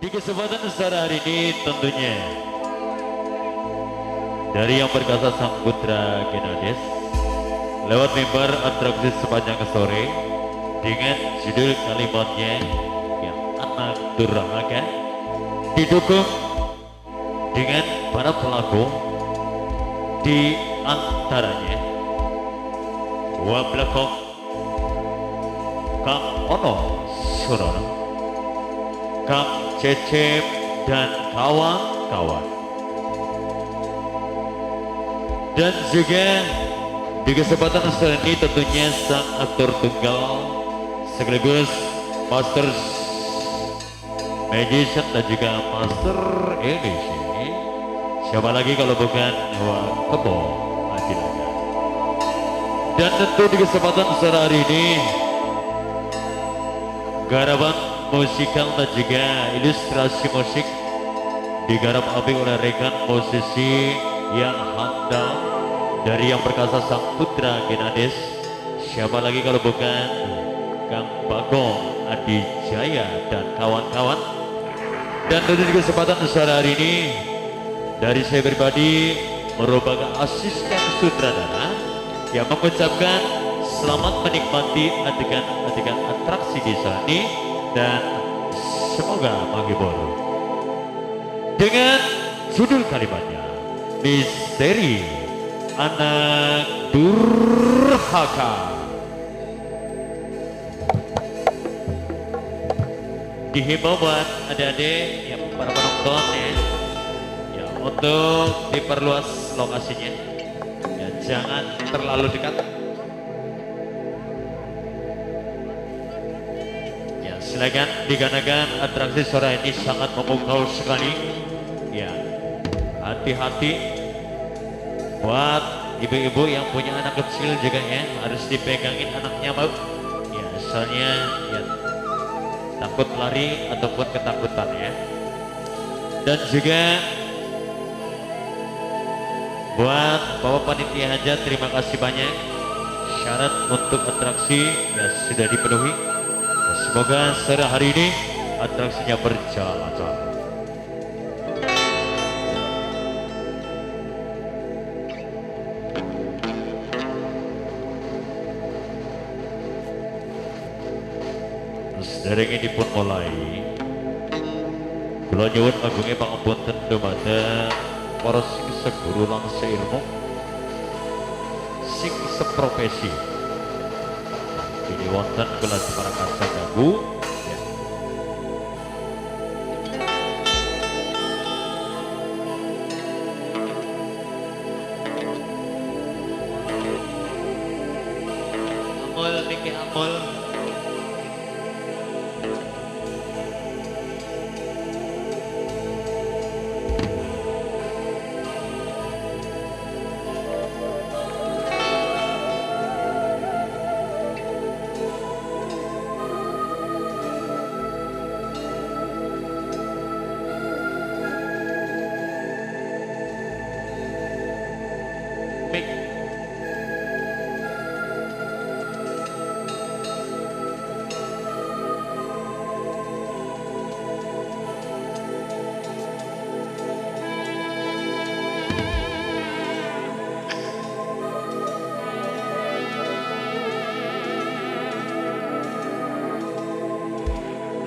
Di kesempatan sore hari ini tentunya dari yang berkasa Sang Putra Genades lewat mimbar atraksi sepanjang sore dengan judul kalimatnya yang anak durhaka, didukung dengan para pelaku di antaranya Wablakok Kang Ono Surono, Kang Cecep dan kawan-kawan. Dan juga di kesempatan sore ini tentunya sang aktor tunggal sekaligus master magician dan juga master Indonesia. Siapa lagi kalau bukan Wak Kebo Adilaga. Dan tentu di kesempatan sore hari ini garapan musikal dan juga ilustrasi musik digarap apik oleh rekan musisi yang handal dari yang perkasa Sang Putra Genades. Siapa lagi kalau bukan Kang Bagong Adijaya dan kawan-kawan. Dan tentu di kesempatan sore hari ini dari saya pribadi merupakan asisten sutradara yang mengucapkan selamat menikmati adegan-adegan atraksi di sore ini dan semoga menghibur. Dengan judul kalimatnya Misteri Anak Durhaka. Dihimbau buat adik-adik yang para penonton ya, untuk diperluas lokasinya ya, jangan terlalu dekat ya, silakan dikarenakan atraksi sore ini sangat memukau sekali ya. Hati-hati buat ibu-ibu yang punya anak kecil juga ya, harus dipegangin anaknya mau ya, soalnya ya takut lari ataupun ketakutan ya. Dan juga buat bapak panitia hajat, terima kasih banyak. Syarat untuk atraksi ya sudah dipenuhi. Semoga sore hari ini atraksinya berjalan lancar. Sedereng ini pun mulai. Kula nyuwun agunge pangapunten dumateng para sing seguru lan seilmu, sing seprofesi. Ini wonten kula para ganggu ya. Amul niki amul.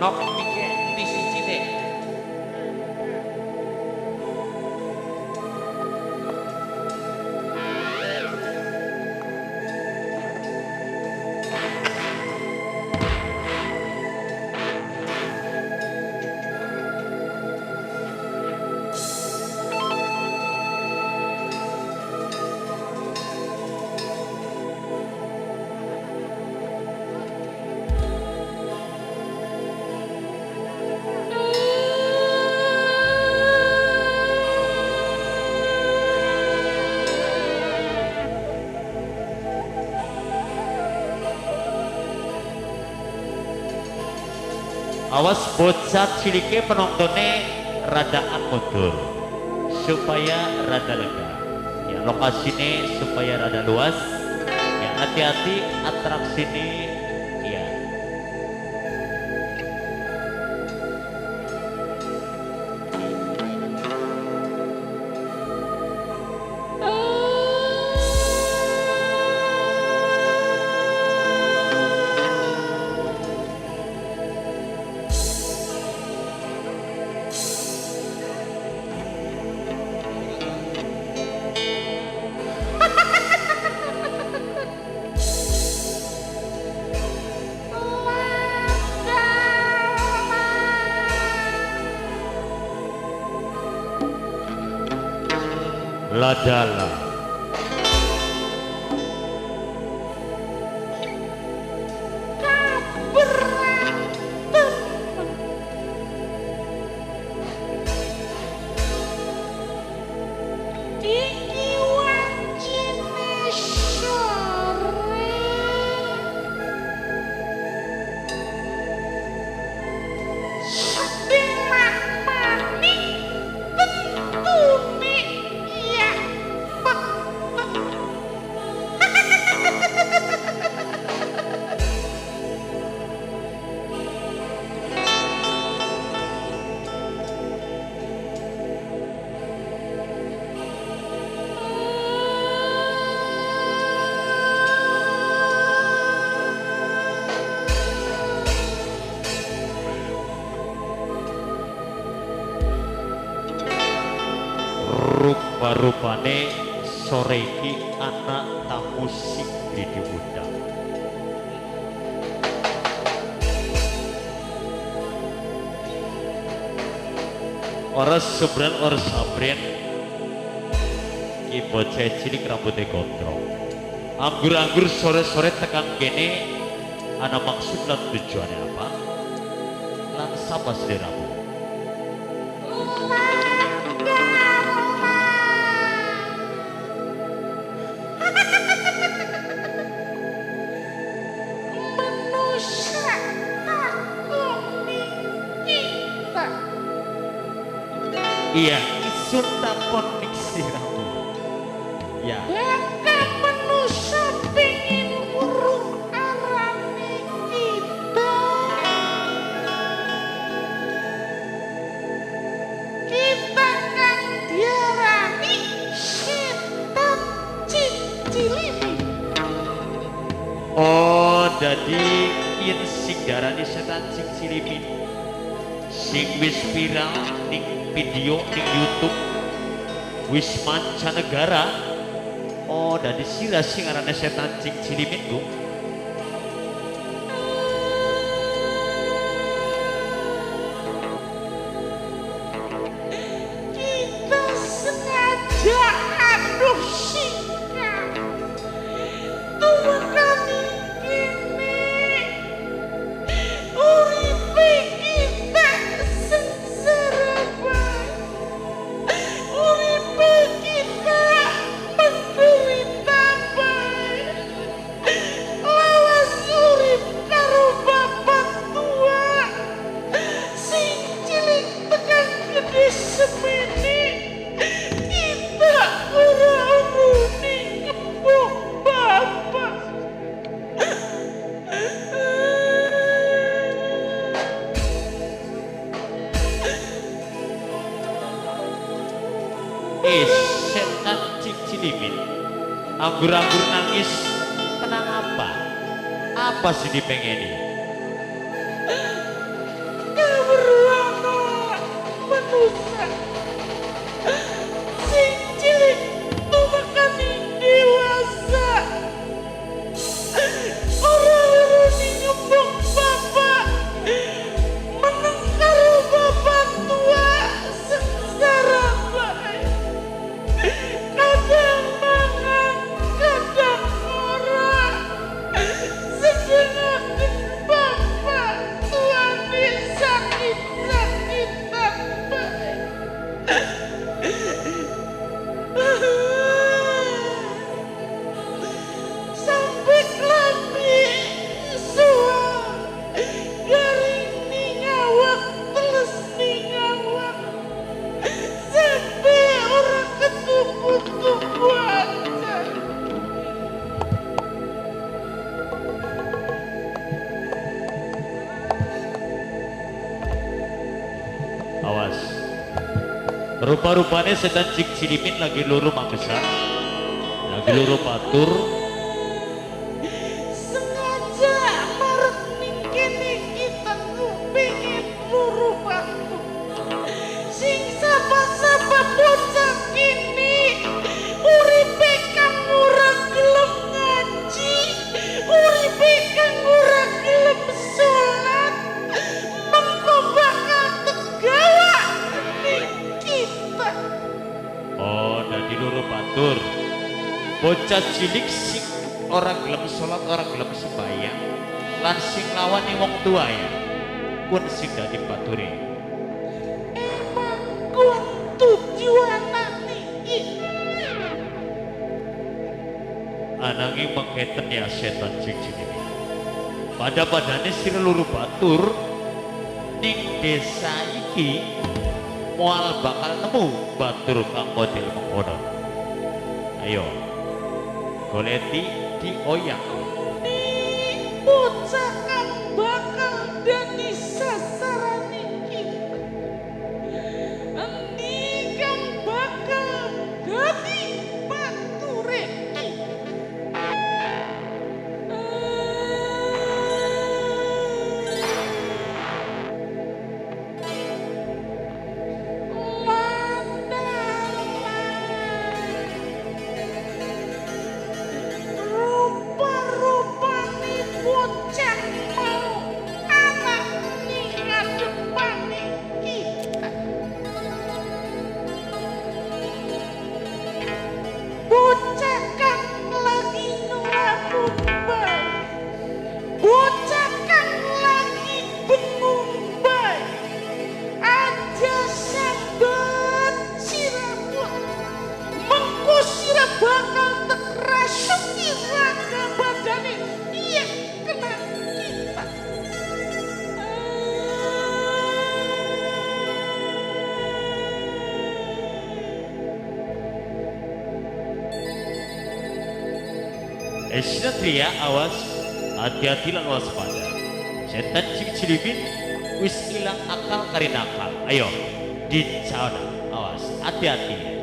Nok mike endi sijine. Awas bocah cilike penontonnya radaan mundur supaya rada lega ya, lokasinya supaya rada luas ya, hati-hati atraksi ini ya. Ladala. Rupa-rupane sore iki anak tamu sing diundang. Ora sebran ora sabren ki bocah cilik rambute gondrong. Anggur-anggur sore-sore tekan kene ana maksud lan tujuannya apa? Lan sapa sliramu? Iya, isun takon ning siramu. Ya. Laka manusa pengin weruh arane kita. Kita kang diarani setan cicilimi. Oh, dadi yen sing diarani setan cicilimi sing wis viral ning video di YouTube wis mancanegara. Oh, dadi sira sing arane setan cik cilimin ku. Kita sengaja aduh singkat tuwekane kene uripe kita sengsara bae. Uripe kita menderita bae. Lawas urip karo bapak tua sing cilik tekan gede semene kita ora urune ngembok bapak. Setan cik cilimin anggur-anggur nangis tenang apa? Apa sih dipengeni? Kaweruhana manusa sing cilik tumekane dewasa ora weruni ngembok bapak meneng karo bapak tua sengsara bae. Kadang mangan kadang ora sedengaken bapak tuane sakit-sakitan bae. Sampai klambi suwa garing ning awak teles ning awak sampai ora ketuku-tuku aja. Awas. Rupa-rupanya setan cik cilimin lagi luru mangsa, lagi luru patur. Sengaja marek ning kene kita pengen luru patur. Sing sapa-sapa bocah kene uripe kang ora gelem ngaji, uripe kang ora gelem salat, mengko bakal tegawa ning kita. Oh, dadi luru Bocah cilik sing ora gelem salat, ora gelem sembahyang, lan sing lawani wong tua ya. Kun sing dadi bature. Emang kun tujuanane iki. Ananging mengketen ya setan sing cilik. Pada-padane sira luru batur ning desa iki moal bakal nemu batur kang model mengkono. Ayo goleti dioyak. Di bocah kang bakal dadi sasaran iki. Endi kang bakal dadi bature iki. Rupa-rupane bocah mau anak ning ngadepane kita. Bocah kang lagi ngelamun bae. Bocah kang lagi bengong bae. Aja sambat siraput. Mengko sira bakal tek rasuki raga badane iya kena kita. Sinatria awas, hati-hati lan waspada. Setan sing cilimin wis ilang akal kari nakal. Ayo dicana, awas, hati-hati.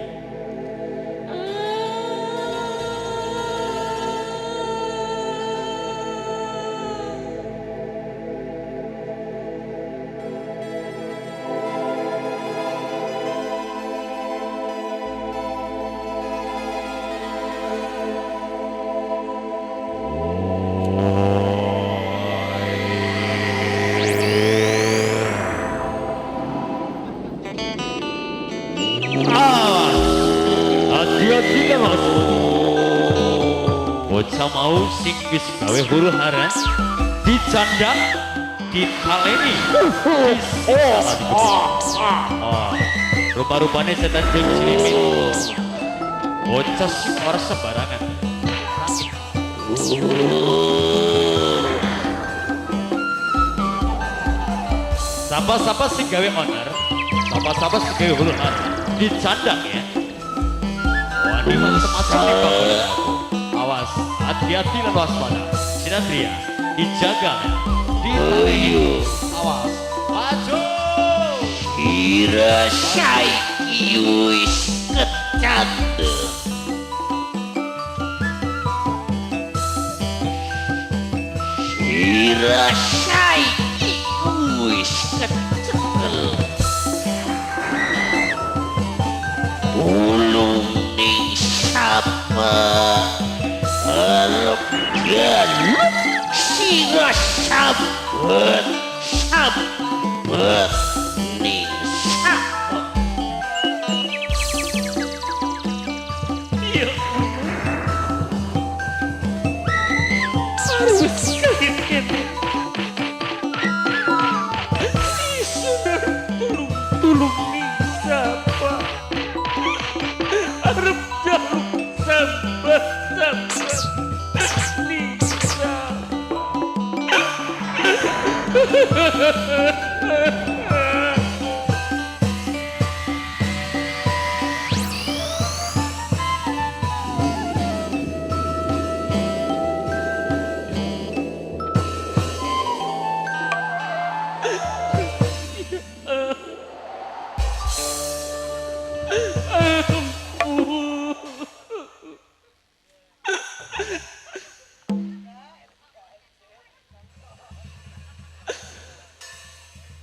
Bocah mau sing wis gawe huru hara dicandak, ditaleni, oh, rupa-rupane setan jeng cilimin. Bocah sing ora sembarangan. Sapa-sapa sing gawe onar, sapa-sapa sing gawe huru hara dicandak ya. Wani macam-macam nih Pak. Awas, hati-hati dan waspada. Sinatria, dijaga, ditaleni. Awas, maju. Sira saiki wis kecandhe. Sira saiki wis kecekel. Tulung ning sapa arep jaluk sira sabet sabet ning sapa. Ya harus kene. Sudah tulung-tulung ning sapa arep jaluk sabet sabet ning sapa.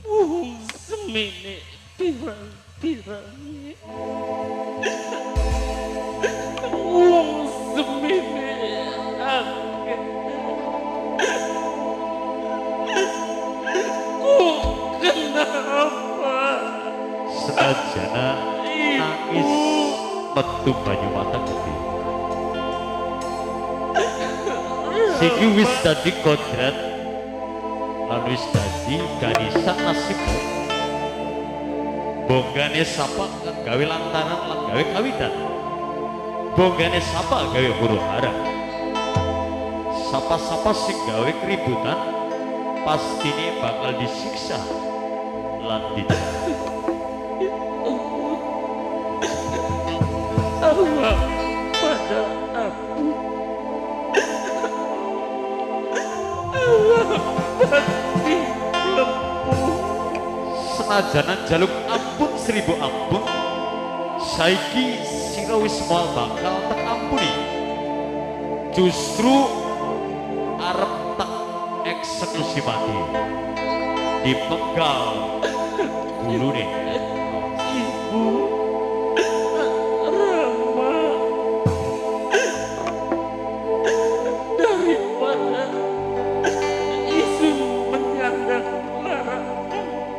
Wong semene pirang-pirange. Wong semene akeh. Ku kenapa? Senajana nangis metu banyu mata gede. Iki wis dadi kodrat lan wis dadi garisan nasibmu. Bonggane sapa gawe lantaran lan gawe kawitan. Bonggane sapa gawe huru hara. Sapa-sapa sing gawe keributan pastine bakal disiksa lan ditahan. Allah pada aku, Allah pasti lempuh. Senajanan jaluk ampun seribu ampun, saiki sira wis moal bakal tak ampuni. Justru arep tak eksekusi mati, dipenggal gulune. Ibu Rama, daripada isu menyandang lara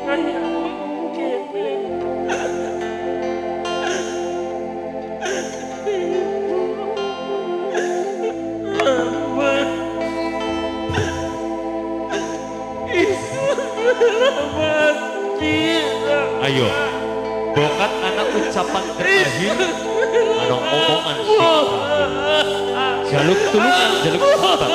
kayak mengkene. Ibu Rama, isu mati. Ayo, bokat anak ucapan terakhir, ana omongan sing terakhir. Jaluk tulungan, jaluk sabar.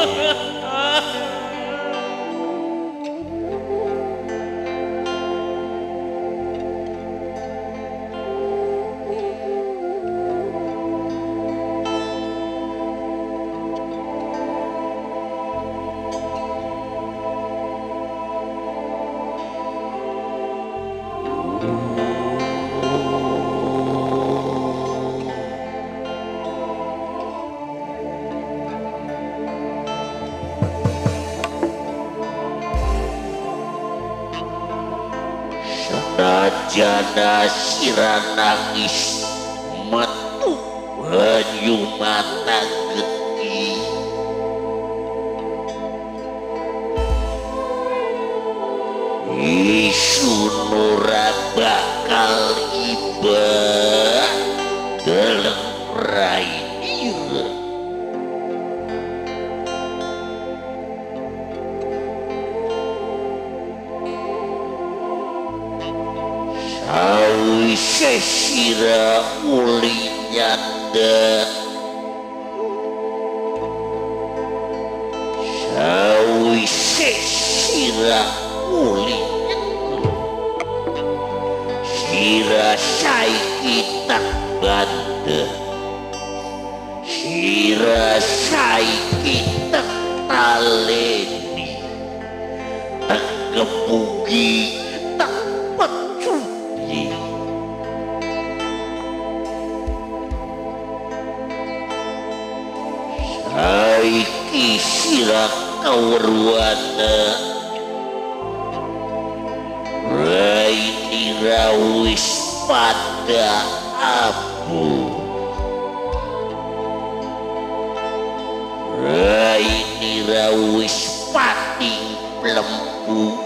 Senajana sira nangis metu banyu mata getih, isun ora bakal iba deleng rainira. Sawise sira uli nyandha, sawise sira uli nyengkluk, sira saiki tak bandhe, sira saiki tak taleni, tak gebugi, tak pecuti. Saiki sira kawruhana, rainira wis pada abu, rainira wis pati lembu,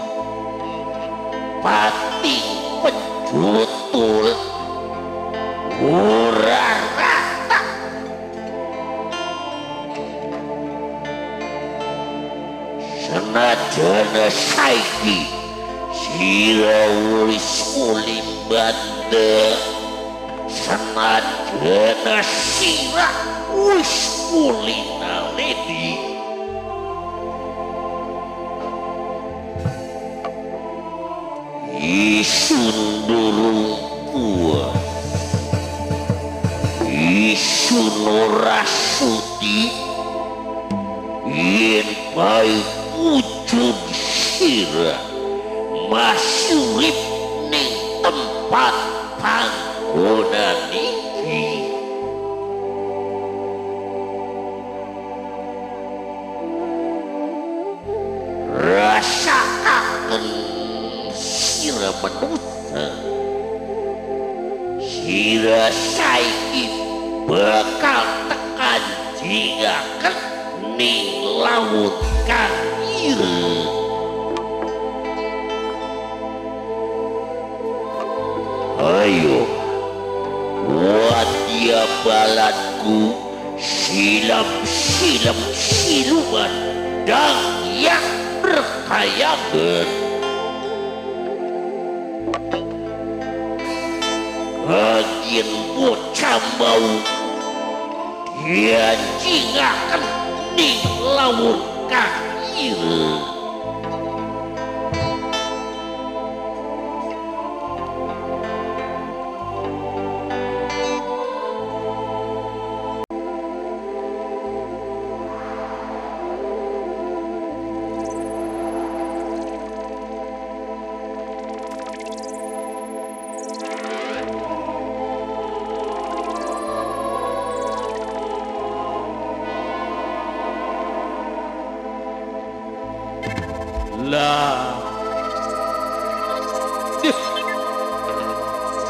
pati penjutul, ora rata. Senajana saiki sira wis uli bandhe, senajana sira wis uli naledi, isun durung kuat, isun ora sudi yen bae wujud sira masih urip ning tempat panggonan iki. Rasakaken sira manusa, sira saiki bakal tekan jingaken ning laut kang ireng. Ayo, wadya balatku, silam-silam siluman. Dang Hyang Berkayangan. Yen bocah mau dianjingaken ning laut kang ireng. Lah,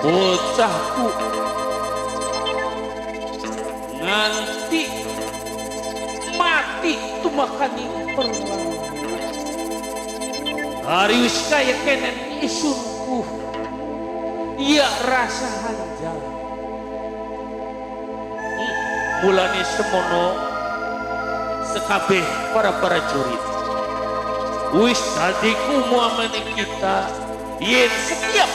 bocahku nganti mati tumakani perang. Hari wis kaya kenen isunku, ya rasa hanjal. Mulane semono sekabeh para prajurit. Wis dadi kumuamane kita yen setiap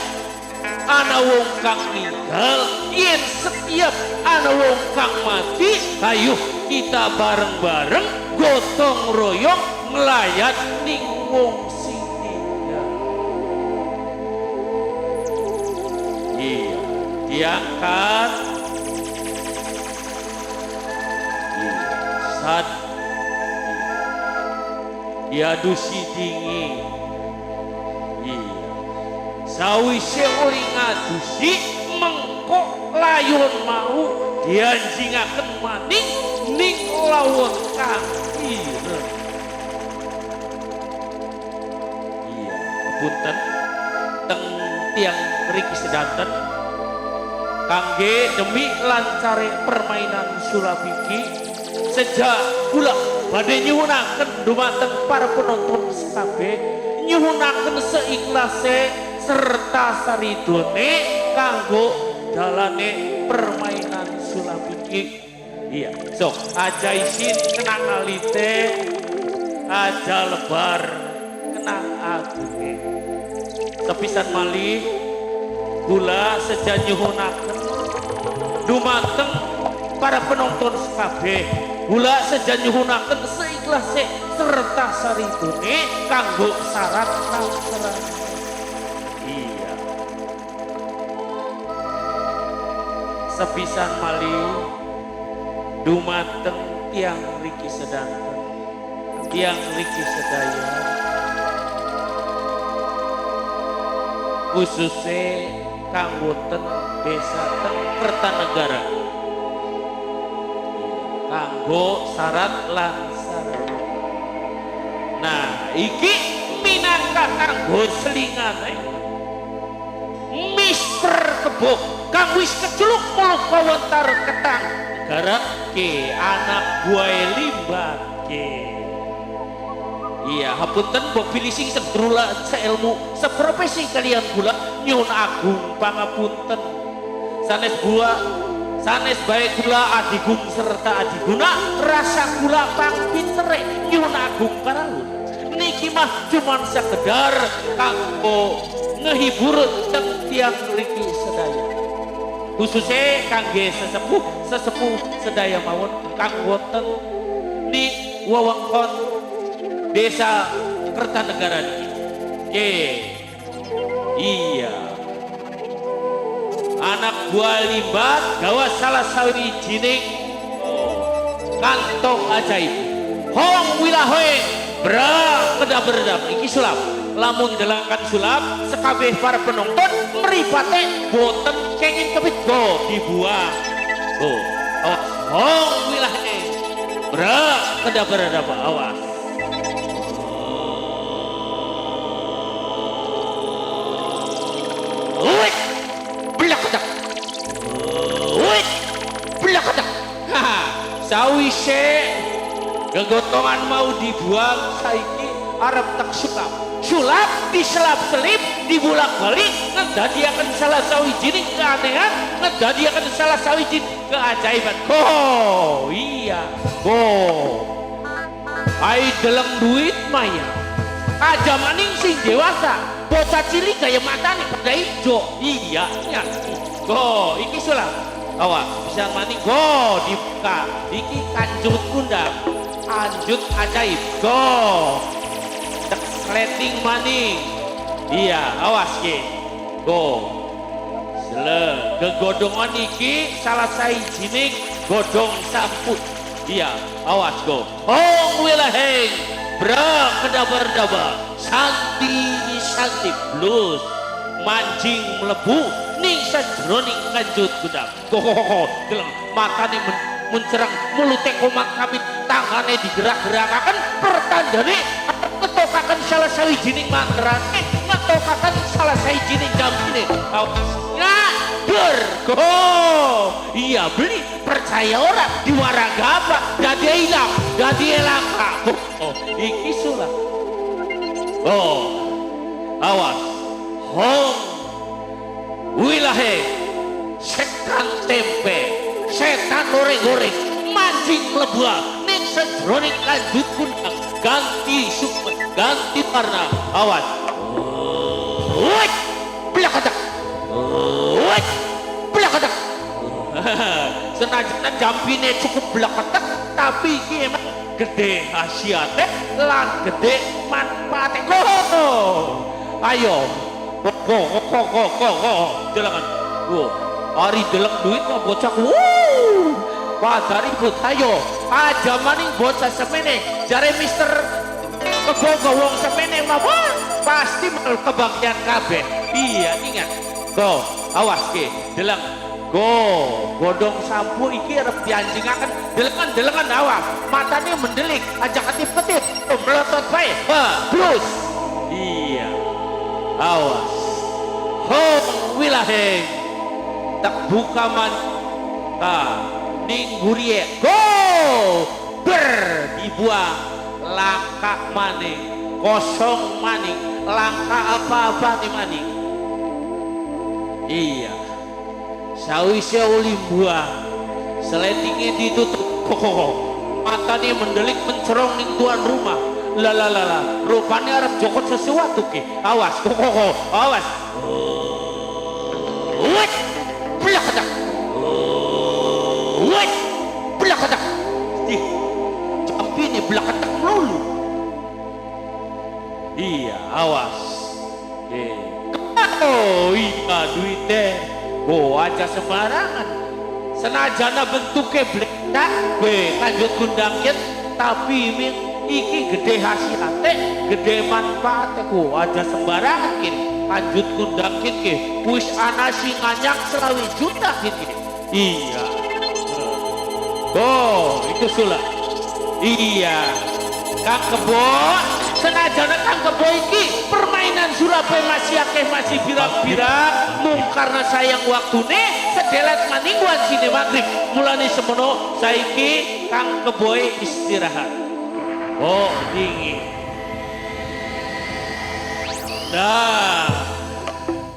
ana wong kang ninggal, yen setiap ana wong kang mati, hayuh kita bareng-bareng gotong royong nglayat ning wong sing ninggal. Iya, diangkat. Iya, sad diadusi dingin. Iya. Sawise ori ngadusi mengko layon mau dianjingaken maning ning lawon kang ireng. Iya, punten teng tiang mriki sedanten kangge demi lancare permainan sulap iki sejak kula badhe nyuwunaken dumateng para penonton sekabeh, nyuwunaken seiklase serta saridone kanggo dalane permainan sulap iki. Iya, sok aja isin kenang alite, aja lebar kenang agunge. Sepisan malih kula seja nyuwunaken dumateng para penonton sekabeh, kula seja nyuwunaken seiklase serta saridone kanggo syarat lan syarat. Iya. Sepisan malih dumateng tiang riki sedanten, tiang riki sedaya, khususnya kang wonten desa teng Kertanegara, kanggo syarat lan syarat. Nah, iki minangka kanggo selingane Mister Kebo kang wis keceluk muluk kawentar ketang garake anak buahe limbake. Iya, hapunten mbok pilih sing sedrula seilmu seprofesi kalian kula nyuwun agung pangapunten. Sanes buah sanes bae kula adigung serta adiguna rasa kula pang pintere nyuwun agung karawuh. Niki mah cuman sekedar kanggo ngehibur teng tiang mriki sedaya. Khususnya kangge sesepuh sedaya mawon kang wonten di wewengkon desa Kertanegara niki. Oke. Iya. Anak buah limbat gawa salah sawijining kantong ajaib. Hong wilahoe bra kedah berdam iki sulap. Lamun jelangkan sulap sekabeh para penonton mripate boten kenging kepit go dibuang. Go. Awas hong wilahoe bra kedah berdam awas. Wih, belakadak. Wih, belakadak. Sawise gegotongan mau dibuang saiki arep tak sulap. Sulap diselap-selip, dibulak-balik ngedadiaken salah sawijining keanehan, ngedadiaken salah sawijining keajaiban. Oh, iya. Oh. Ai deleng duit maya. Aja maning sing dewasa, bocah cilik gaya matane pada ijo. Iya, iya. Go, iki sulah. Awas, bisa maning go dibuka. Iki kanjut kundang. Kanjut ajaib. Go. Tekleting maning. Iya, awas ki. Go. Sele, gegodongan iki salah sawijining godong samput. Iya, awas go. Hong wilaheng, bra kedabar-daba, santi santi blues, mancing mlebu ning sajroning kanjut gudang. Go go go, deleng matane mencerang, mulute komat kamit, tangane digerak-gerakaken, pertandane ngetokaken salah sawijining mantrane, ngetokaken salah sawijining jambine. Awas. Ngadur. Go. Iya beli percaya ora diwaraga apa dadi ilang, dadi langka. Oh, iki sulah. Oh. Awas. Hong wilahe setan tempe, setan goreng-goreng, mancing mlebu ning sajroning kanjut kundang, ganti sukma, ganti warna. Awas. Woi, blakadak. Woi, blakadak. Senajan jampine cukup blakadak, tapi iki emang gede khasiate lan gede manfaate. Go. Ayo. Go go go go go. Delengan. Wo, ari deleng duit mah bocah. Wuh. Pada ribut ayo. Aja maning bocah semene. Jare Mister Kebo wong semene mah wah, pasti mal kebagian kabeh. Iya, ingat. Go, awas ke, deleng. Go, godong sampu iki arep dianjingaken. Delengan, delengan awas. Matane mendelik, aja ketip-ketip. Melotot bae. Ha, terus. Iya. Awas. Hong wilaheng. Tak buka man. Ta, ning gurie. Go! Ber dibuang. Langka maning, kosong maning, langka apa-apa nih maning. Iya. Sawise oli buah, seletingnya ditutup, kok. Matanya mendelik mencerong ning tuan rumah. La la la la, rupanya arep jokot sesuatu ki. Awas, kok, awas. Wait, blakadak. Wait, blakadak. Ih, jampine blakadak melulu. Iya, awas. Oh iya duitnya. Oh aja sembarangan. Senajana bentuknya bledak, gue lanjut kundangin, tapi iki gede hasilate, gede manfaatnya. Oh aja sembarangan kin. Lanjut kundangin ki. Wis ana sing nganyak 20 juta kin. Iya. Oh, itu sulap. Iya. Kang Kebo, senajana Kang Kebo iki permainan Surabaya masih akeh masih pirang-pirang mung karena sayang waktune sedelat maning wancine maghrib. Mulane semono saiki Kang Keboe istirahat. Oh, dingin. Nah,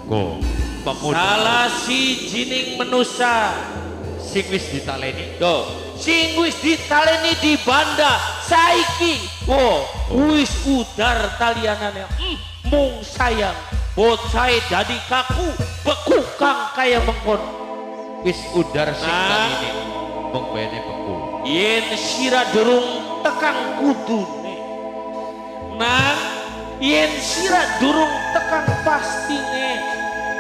Go. Pemuda salah sijining menusa sing wis ditaleni. Go. Sing wis ditaleni di banda saiki. Wo, wis udar talianane. Mung sayang bocahe dadi kaku, beku kang kaya mengkono. Wis udar sing Nah. taline. Mung bene beku. Yen sira durung tekang kudune. Nang yen sira durung tekang pastine.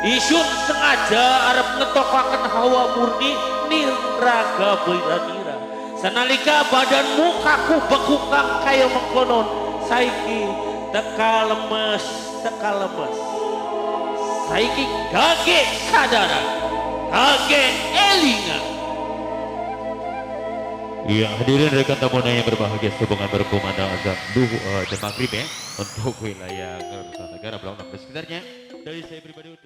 Isun sengaja arep ngetokaken hawa murni ning raga bira-bira. Sanalika badanmu kaku beku kang kaya mengkonon, saiki teka lemes, teka lemes. Saiki gage sadara, gage elinga. Iya, hadirin rekan tamu yang berbahagia, sehubungan berkumandang azan duhur dan maghrib ya untuk wilayah Kertanegara, Blok dan sekitarnya. Dari saya pribadi untuk